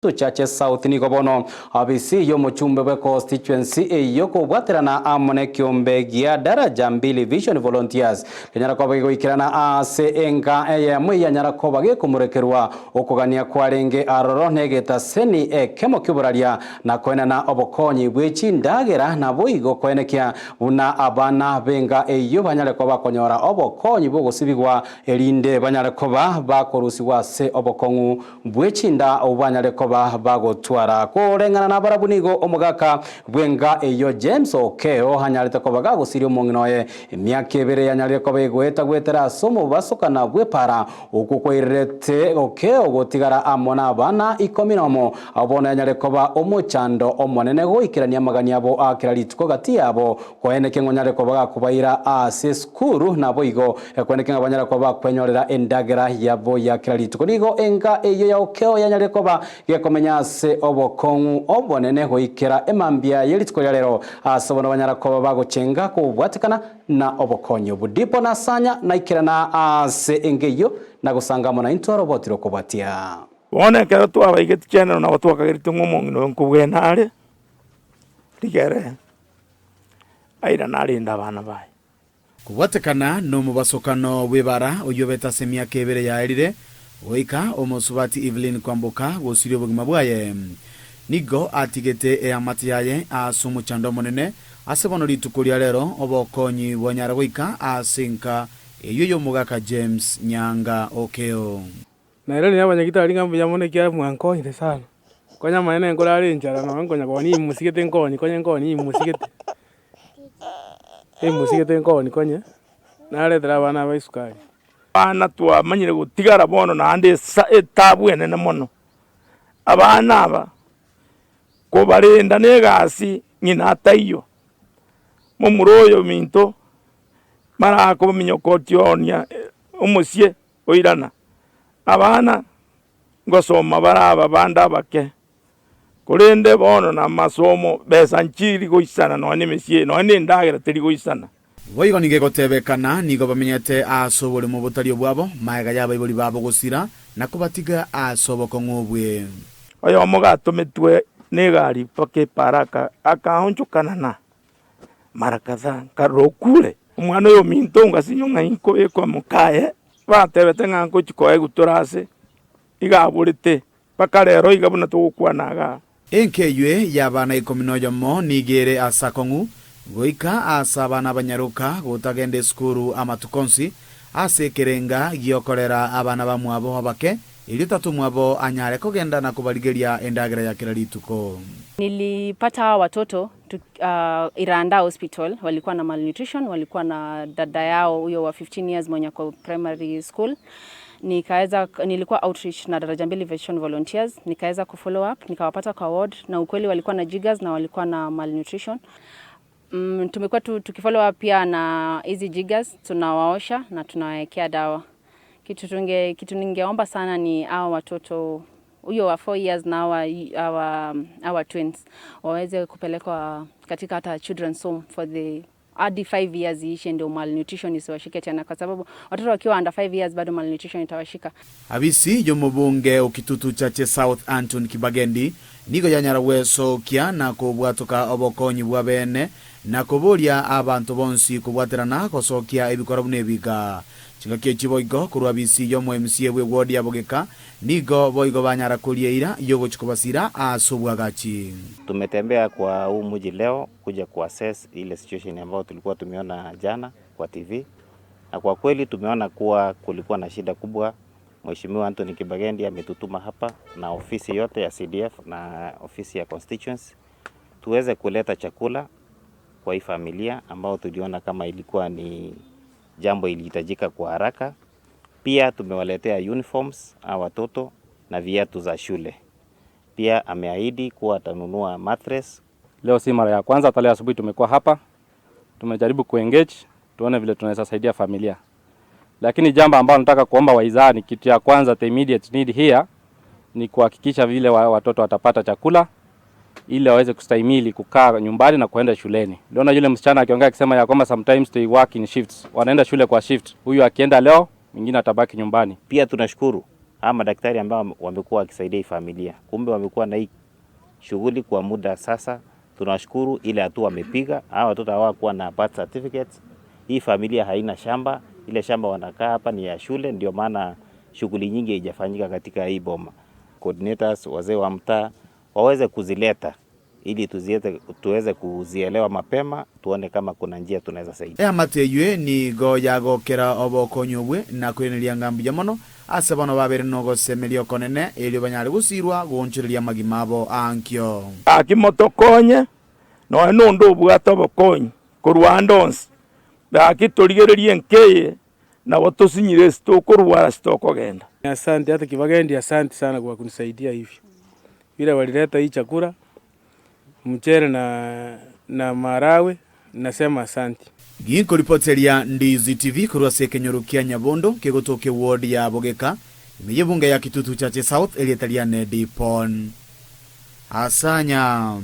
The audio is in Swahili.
Chache South nigo bono abisi y'omochumbe bwe constituency eyo kobwaterana amo na ekiombe gia Daraja Mbili Vision Volunteers kenyara koba gegoikerana ase enka eyemo eyanyara koba gekomorekerwa okogania kwarenge aroro na egetaseni ekemo kioboraria na koenana obokonyi bwe chindagera naboigo koenekia buna abana benga eyo banyare koba bakonyora obokonyi bogosibigwa erinde banyare koba bakorusigwa ase obokong'u bwe chinda obanyare koba bagotwara koreng'ana na barabu nigo omogaka bwenga eyo James Okeo anyarete koba gagosiria omong'ina oye emiaka ebere yanyarire koba egoeta gwetera ase omobasokana bw'epara okwo kwairerete Okeo gotigara amo na abana 11 abo bono yanyare koba omochando omonene goikerania amagani abo akera rituko gati yabo koeneke ng'onyare koba gakobaira ase esukuru naboigo ekweneke ng'a banyare koba bakwenyorera endagera yabo yakera rituko nigo enga eyo ya Okeo yanyarire koba gekomenya ase obokong'u obonene goikera emambia ye rituko ria rero ase bono banyara koba bagochenga kobwatikana na obokonyi obudipo nasanya naikerana ase engeyo na gosangamo na intwaro botiro kobwatia. Bono ekero twabaigeti chenero nabo twakagerete ng'a omong'ina oyo nkobwena are, rigere airane arende abana baye. Kobwatekana nomobasokano bw'ebara oyio obete ase emiaka 2 yaerire, goika omosubati Evelyn Kwamboka gosiria obogima bwaye. Nigo atigete eamate yaye ase omochando omonene ase bono rituko ria rero obokonyi bwanyara goika ase enka eyio y'omogaka James Nyanga Okeo. Nairani abanyagitari ng'a mbuya mono ekiagera mwankonyire sana. Konya amaene nkorara enchara nonye nkonya konya nimusigete nkonye konya nkonye nimusigete, nimusigete nkonye konye, naretera abana aba esukari. Abana twamanyire gotigara bono naende esa etabu enene mono. Abana aba, kobarenda na egasi ng'ina ataiyo, momura oyo ominto, mara akominyoka otionia omosie oirana. Abana ngosoma bare aba bande abake, korende bono na amasomo besa nchiri goisana nonya na emesie nonya na endagera teri goisana. Boigo nigo egotebekana nigo bamenyete ase oboremo botari obwabo, magega y'abaibori babo gosira na kobatiga ase obokong'u obwe. Oyomo gatometwe negari mpaka epara akaonchokana na mara kadhaa nkarora okure. Omwana oyo ominto ngasinywa ng'a nkobekwa mokaye, batebete ng'a ngochi koegwa tore ase, iga aborete mpaka rero iga buna togokwana igaa. Enka eywe y'abana 11 nigo ere ase akong'u, goika ase abana abanyaroka gotagenda esukuru amatuko onsi, ase ekerenga gi'okorera abana bamwabo abake, erio tata omwabo anyare kogenda na kobarigeria endagera ya kera rituko. Nilipata hawa watoto Iranda Hospital, walikuwa na malnutrition, walikuwa na dada yao huyo wa 15 years mwenye ako primary school. Nikaweza, nilikuwa outreach na Daraja Mbili Vision Volunteers, nikaweza kufollow up, nikawapata kwa ward na ukweli walikuwa na jiggers na walikuwa na malnutrition. Tumekuwa tukifollow up pia na hizi jiggers, tunawaosha na tunawawekea dawa. Kitu ningeomba sana ni hawa watoto huyo wa 4 years na hawa twins waweze kupelekwa katika hata children's home for the hadi 5 years iishe, ndio malnutrition isiwashike tena, kwa sababu watoto wakiwa under 5 years bado malnutrition itawashika. Abisi y'omobunge okitutu Chache South Anton Kibagendi nigo yanyara gwesokia na kobwatoka obokonyi bwa bene na koboria abantu bonsi kobwaterana gosokia ebikora buna ebiga. Chingaki echi boigo korwa abisi y'omo MCA bwe ward ya Bogeka nigo boigo banyara korieira yogochi kobasira ase obwagachi. Tumetembea kwa huu mji leo kuja kuassess ile situation ambayo tulikuwa tumeona jana kwa TV, na kwa kweli tumeona kuwa kulikuwa na shida kubwa. Mheshimiwa Anthony Kibagendi ametutuma hapa na ofisi yote ya CDF na ofisi ya constituency tuweze kuleta chakula kwa hii familia ambao tuliona kama ilikuwa ni jambo ilihitajika kwa haraka. Pia tumewaletea uniforms hawa watoto na viatu za shule. Pia ameahidi kuwa atanunua mattress. Leo si mara ya kwanza, hata leo asubuhi tumekuwa hapa. Tumejaribu kuengage tuone vile tunaweza saidia familia. Lakini jambo ambalo nataka kuomba wahisani, kitu ya kwanza, the immediate need here ni kuhakikisha vile watoto watapata chakula ili waweze kustahimili kukaa nyumbani na kuenda shuleni. Niliona yule msichana akiongea akisema ya kwamba sometimes they work in shifts. Wanaenda shule kwa shift. Huyu akienda leo, mwingine atabaki nyumbani. Pia tunashukuru Hawa madaktari ambao wamekuwa wakisaidia hii familia, kumbe wamekuwa na hii shughuli kwa muda sasa. Tunashukuru ile hatua wamepiga. Hawa watoto hawakuwa na birth certificates. Hii familia haina shamba, ile shamba wanakaa hapa ni ya shule, ndio maana shughuli nyingi haijafanyika katika hii boma. Coordinators, wazee wa mtaa waweze kuzileta ili tuziete, tuweze kuzielewa mapema, tuone kama kuna njia tunaweza saidia. Eamate eywe nigo yagokera obokonyi obwe na kweneria ngambuya mono ase bono babere nogosemeria okonene erio banyare gosirwa gonchoreria amagima abo ankio. Aki motokonye noe nonde obwate obokonyi korwa ande onsi gaki torigererie nkeye nabo tosinyire ase tokorwara ase tokogenda. Asante hata Kibagendi, asante sana kwa kunisaidia hivi. Vile walileta hii chakula mchele na marawe, nasema asante. Ginkoripoteria Ndizi TV korwa ase ekenyoro kia Nyabondo kegotoke ward ya Bogeka ime ebunge ya Kitutu Chache South erieta ria Nedipon Asanya.